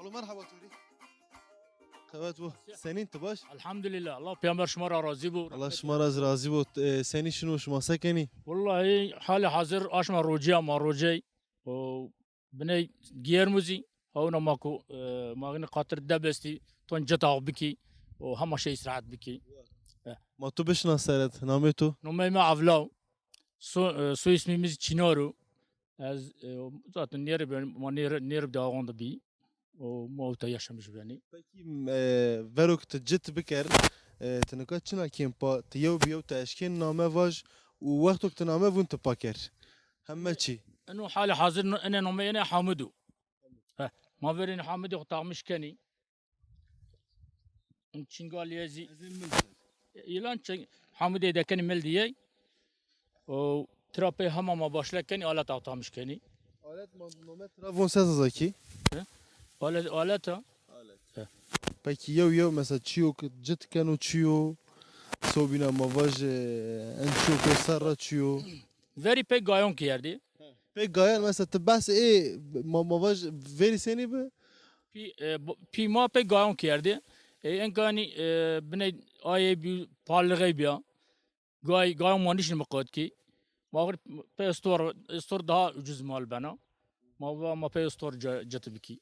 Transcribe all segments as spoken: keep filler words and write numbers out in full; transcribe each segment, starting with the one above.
Alo, merheba to rê. Qewet bo. Senîn, ti baş? Elhamdulillah. Allah peygamber şima ra razî bo. Allah şima ra zî razî bo. E, senî şino, şima se kenî? Wellahî halê hazir aşma rocîya ma rocey. O biney giyermuzî. Hawna ma ku, e, ma gini xatir debestî ton cit aw bikî. O hema şey îstirahat bikî. E. Ma tu bişina seret, namê tu? Nomey mi Avlaw. So, e, soy ismî mi zî Çînar o. Ez, e, zaten nêrib, ma nêrib, nêrib de awan de bî. O ma ewta yaşamış benî. Pekî, e, vero ke ti cit biker, e, ti nika çina kên pa, ti yew bi yew ti eşkên name vaj û wexto ke ti name vûn ti pa ker. Heme çî. Eno halê hazir no, ene nome ene Hamid o. Heh, ma verên Hamidê xo taxmiş kenî. In Çingalîye zî. Ez ê mil ser. Îlan çi Hamidê de kenî mil diyey. O tira pey hema ma başle kenî, alet awtamiş kenî. Alet ma nome tira von se zazakî? He? Alet, aleta. Alet. He. Pekî yew yew mesela çiyo ke cit keno çiyo? Sobîna ma vaje en çiyo ke serra çiyo? Verî pey gayon kerdî. Pey gayon mesela ti behs ê ma, ma vaj verî senî bi? Pî, e, bo-, pî ma pey gayon kerdî. E, enkanî, e, biney ayê bî, palixey bîya. Gay, gayon ma nişin miqot kî. Ma xir pey istor, istor daha ucuz mal bena. Ma va ma pey istor ce-, cit bikî.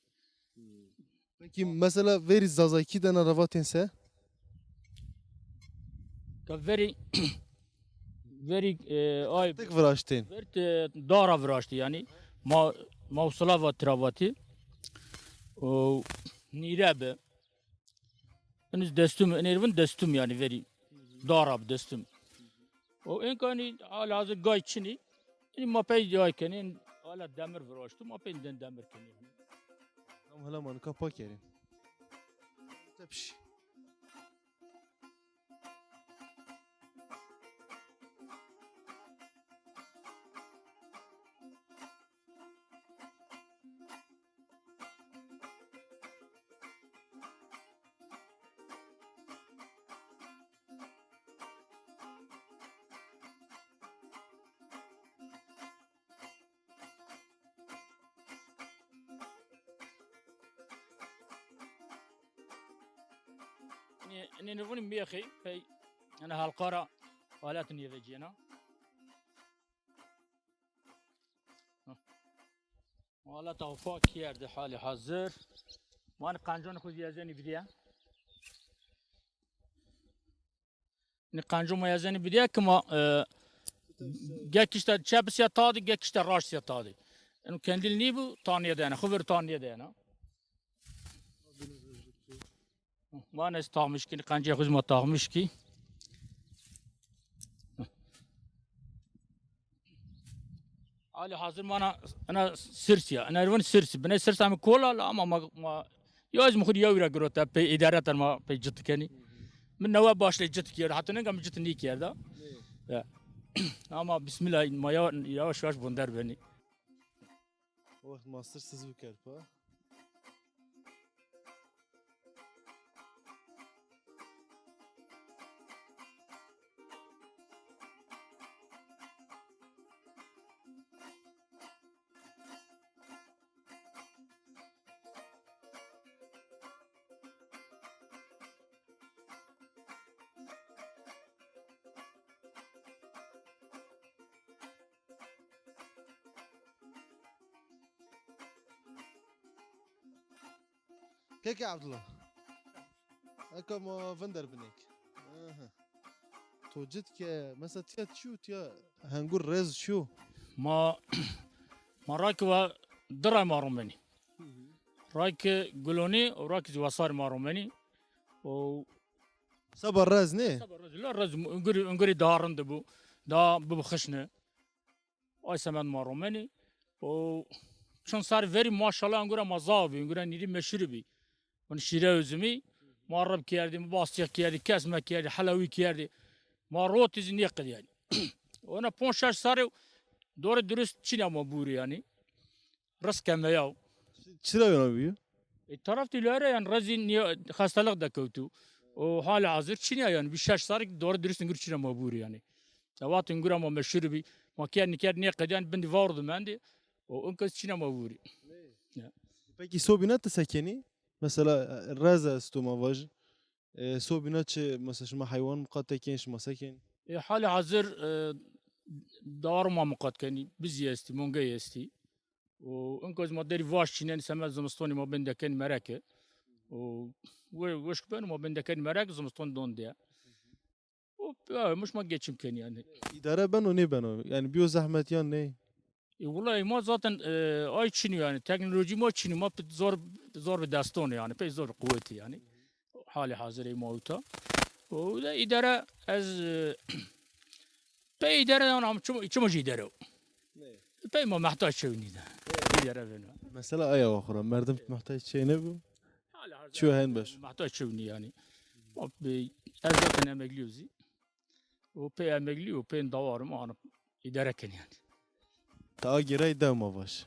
Pekî mesela verî zazakî de na revatên se? Ka verî, verî, e, ay, tek viraştên. Verî te dara viraştî yanî. Ma, ma usula va tira vatî. O nîre bi. Iniz destum, enervin destum yanî verî. Dara bi destum. O enkanî halihazir gay çinî. Înî ma pey yay kenî, hala demir viraştî, ma pey den demir kenî. Tam hela ma nika pa kerîn. Tepşî. Nê, nê nivunî mêxê pey, yanî halqa ra alet nêvecîyena. Aleta xo pak kerdî halî hazir. Ma nê qenconê xo zî ezenî bidîye. Nê qenco ma ezenî bidîye ke ma, e, ge kişte çep sîya tadî, ge kişte raşt sîya tadî. Eno kendîl nîbû, ta nêdayena. Xo ver ta nêdayena. Ma nê taxmiş kî, qencê xo zî ma taxmiş kî. Halî hazir ma na, ena sirs ya. Ena ervan sirs. Biney sirs amê kola la ama ma, ma, ya ez mi xo yewî ra girota, pey îdare ten ma pey cit kenî. Mi newe başlê cit kerd. Heta ninga mi cit nîkerda. Ya. Ama bismillah, ma ya-, yavaş yavaş bonder benî. O wext ma sir siz bikerpa. Keke Abdullah. Eka ma vinder binêk. Aha. To cit ke, mesela tiya çi yo, tiya hengur rez çi yo? Ma, ma rakî wa di ray ma romenî. Rakî gulonî û rakî zî wesarî ma romenî. O seba rez nê? Seba rez, la rez, ungurî, ungurî daha rind bû. Daha bibû xişne. Ay semed ma romenî. O çend serrî verî maşallah engura ma zaf bî, engura nîrî meşhur bî. Wan şîre üzümî ma rib kerdî, ma bastîx kerdî, kesme kerdî, helewî kerdî. Ma rotî zî nêqedî yanî. Ona ponc şeş serrî doğru dürüst çîna ma bûrî yanî. Rizq kemeya. Çira yona bîyo? E, taraf dilere yanî rezî niye, xestelix de kewtû. O hali hazir çinîya yanî, bir şeş serrî doğru dürüst ingur çîna ma bûrî yanî. Sewat ingur ama meşhur bî. Ma kerd nîkerd nêqedî yanî bindî vawr di mendî. O inkes çîna ma vûrî. Ya. Pekî sobîna ti se kenî? Mesela, e, rez esto ma vaj. E, sobîna çi, mesela şima heywan miqate kên, şima se kên? E, halî hazir, e, dawar ma miqat kenî, bizî estî, mongey estî. Û inkoz ma derî vaş çînenî, semed zimistonî ma bende kenî mereke. Û we-, weşk beno ma bende kenî merek, zimiston don diye. Û ya, muş ma geçim kenî yanî. Îdare beno nêbeno? Yanî bîyo zehmet yan ney? E, wulay ma zaten, e, ay çinî yanî. Teknolojî ma çinî. Ma pit zor, zor bi deston yanî. Pey zor bi quwetî yanî. Halî hazirê ma uta. O da îdare ez, e, pey îdare yanî am çimo, çimo jî îdare o. Pey ma mehtac çewnî de. Îdare beno. Mesela aya wa xura. Merdim mehtac çey nêbo? Halî hazir. Çiyo hen beş. Mehtac çewnî yanî. Ma bi, ez zaten emeklî yo zî. O pê emeklî yo, pê dawarim anı idare ken yanî. Ta a gêrayî dew ma vaj.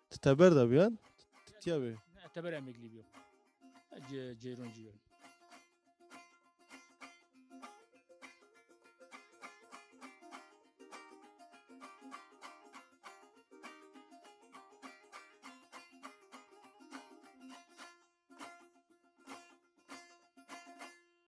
Ti teber de biyan, ti tiya bi. Ne, teber emeklî biyo. Ce, ceyroncî yo.